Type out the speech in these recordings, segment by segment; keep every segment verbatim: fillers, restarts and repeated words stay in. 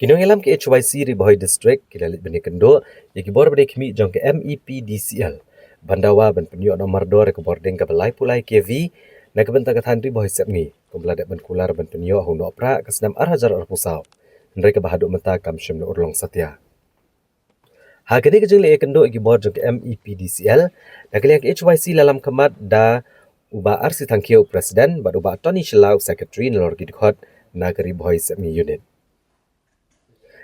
Ki nongïalam ka H Y C Ri Bhoi District ki la leit ban ïakynduh ïa ki bor ba dei khmih jong ka M E P D C L ban dawa ban pynïoh noh mardor ïa ka bording kaba laiphew lai K V na ka bynta ka thaiñ Ri Bhoi Sepngi, kumba la dep ban kular ban pynïoh ha u Nohprah ka snem ar hajar arphew saw, hynrei kaba haduh mynta kam shym la urlong satia. Ha kane ka jingleit ïakynduh ïa ki bor jong ka M E P D C L, na ka liang ka H Y C la lam khmat da u Bah R C Thangkhiew, President, bad u Bah Tony Shylla, u Secretary, nalor ki dkhot na ka Ri Bhoi Sepngi Unit.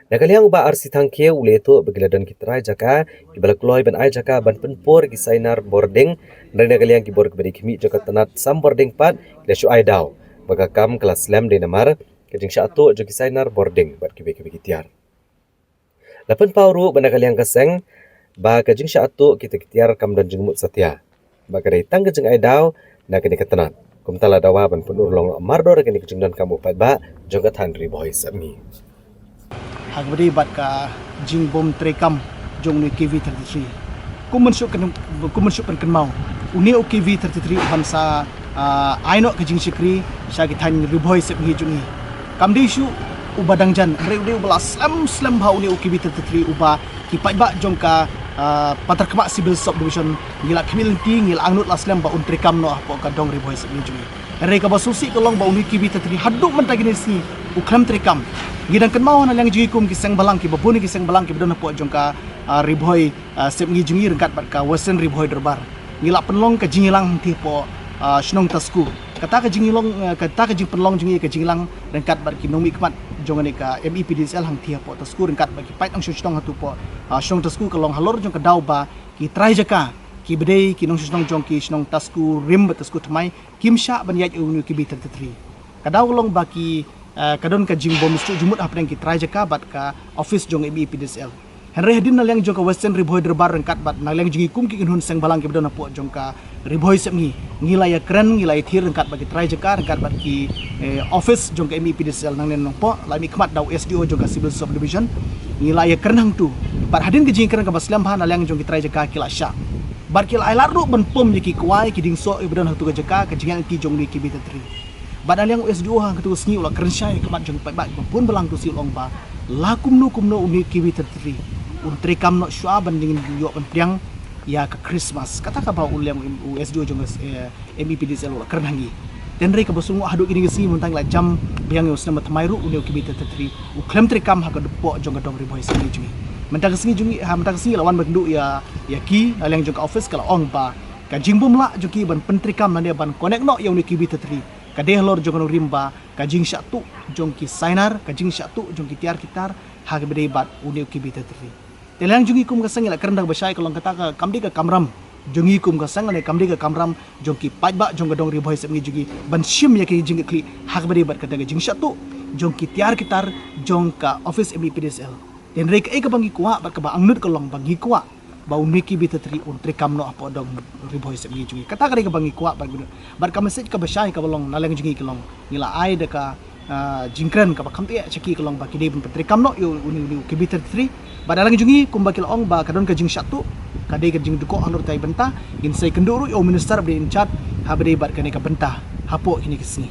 Na ka liang u Bah R C Thangkhiew u la ïathuh ba ki la don ki trai jaka kiba la kloi ban ai jaka ban pynpur ki sainar bording, hynrei na ka liang ki bor kiba dei khmih jong ka tnat sam bording pat ki la shu ai daw ba ka kam ka la slem dei namar ka jingshah tuh jong ki sainar bording bad kiwei kiwei ki tiar. La pynpaw ruh ba na ka liang ka seng ba ka jingshah tuh kita ki tiar kam don jingmut satia, ba ka dei tang ka jingai daw na kane ka tnat. Kumta la dawa ban pynurlong mardor ïa kane ka jingdonkam u paidbah jong ka thaiñ Ri Bhoi Sepngi. Ha kaba dei bad ka jingbym treikam jong une u K V thirty-three, kum ban shu kyn-, kum ban shu pynkynmaw, une u K V thirty-three u ban sa, ah, ai noh ka jingshakri sha ki thaiñ Ri Bhoi Sepngi jong ngi. Kam dei shuh uba dang jan, hynrei u dei uba la slem slem bha une u K V thirty-three uba ki paidbah jong ka, ah, Patharkhmah Civil Sub Division ngi la khmih lynti, ngi la angnud la slem ba un treikam noh hapoh ka dong Ri Bhoi Sepngi jong ngi. Hynrei kaba sngewsih ka long ba une u K V thirty-three haduh mynta kine ki sngi u khlem treikam. Ngi dang kynmaw na liang jong ngi kum ki seng balang kiba bun ki seng balang kiba don hapoh jong ka, ah, Ri Bhoi, ah, Sepngi jong ngi ryngkat bad ka Western Ri Bhoi Dorbar, ngi la pynlong ka jingïalang hangtei hapoh, ah, shnong Tasku. Kata ka jinglong, eh, kata ka jingpynlong jong ngi ka jingïalang ryngkat bad ki nongmihkhmat jong kane ka M E P D C L hangtei hapoh Tasku ryngkat bad ki paid nongshong shnong hapoh, ah, shnong Tasku ka long halor jong ka daw ba ki trai jaka kiba dei ki nongshong shnong jong ki shnong Tasku Rim bad Tasku Thymmai kim shah ban ïaid ïa une u K V thirty-three. Ka daw ka long ba ki, eh, ka don ka jingbym sngewthuh jingmut hapdeng ki trai jaka bad ka office jong M E P D C L. Hynrei hadien na liang jong ka Western Ri Bhoi Dorbar ryngkat bad na liang jong ngi kum ki kynhun seng balang kiba don hapoh jong ka Ri Bhoi Sepngi, ngi la ïakren, ngi la ïathir ryngkat bad ki trai jaka ryngkat bad ki, eh, office jong ka M E P D C L nangne Nongpoh, la mihkhmat da u S D O jong ka Civil Sub Division. Ngi la ïakren hangtu. Bad hadien ka jingïakren kaba slem bha na liang jong ki trai jaka ki la shah. Bad ki la ai lad ruh ban pom ïa ki kwai ki diengsoh kiba don hangtu ka jaka, ka jingïaid lynti jong une u K V thirty-three. Bad na liang u S D O hangtu ka sngi u la kren shai ha khmat jong ki paidbah kiba bun balang, hangtu ka sngi u la ong ba la kumno kumno une u K V thirty-three un treikam noh shuwa ban ïoh ban pdiang ïa ka Christmas. Kata kaba u liang u S D O jong ka, eh, M E P D C L u la kren ha ngi. Hynrei kaba sngewsih haduh kine ki sngi mynta ngi la jam biang ïa u snem ba thymmai ruh une u K V thirty-three u khlem treikam ha ka dkhot jong ka dong Ri Bhoi Sepngi jong ngi. Mynta ka sngi jong ngi, ha mynta ka sngi la wan ban kynduh ïa, ïa ki, na liang jong ka office ka la ong ba ka jingbym lah jong ki ban pyntreikam lane ban connect noh ïa une u K V thirty-three ka dei halor jong ka nongrim ba ka jingshah tuh jong ki sainar, ka jingshah tuh jong ki tiar ki tar ha kaba dei bad une u K V thirty-three. Te na liang jong ngi kum ka seng ngi la kren da kaba shai ka long kata ka kam dei ka kamram jong ngi kum ka seng lane kam dei ka kamram jong ki paidbah jong ka dong Ri Bhoi Sepngi jong ngi ban shim ïa ka jingkitkhlieh ha kaba dei bad kata ka jingshah tuh jong ki tiar ki tar jong ka office M E P D C L. Te hynrei kaei kaba ngi kwah bad kaba angnud ka long ba ngi kwah ba une u K V thirty-three un treikam noh hapoh dong Ri Bhoi Sepngi jong ngi. Kata ka dei kaba ngi kwah bad, bad ka message kaba shai kaba long na liang jong ngi ka long ngi la ai da ka, ah, jingkren kaba kham thiah sha ki ka long ba ki dei ban pyntreikam noh ïa une, une u K V thirty-three. Bad na liang jong ngi kumba ki la ong ba ka don ka jingshah tuh, ka dei ka jingdukok halor kata ka bynta, ngin sa ïakynduh ruh ïa u minister ba dei in charge ha kaba dei bad kane ka bynta hapoh kine ki sngi.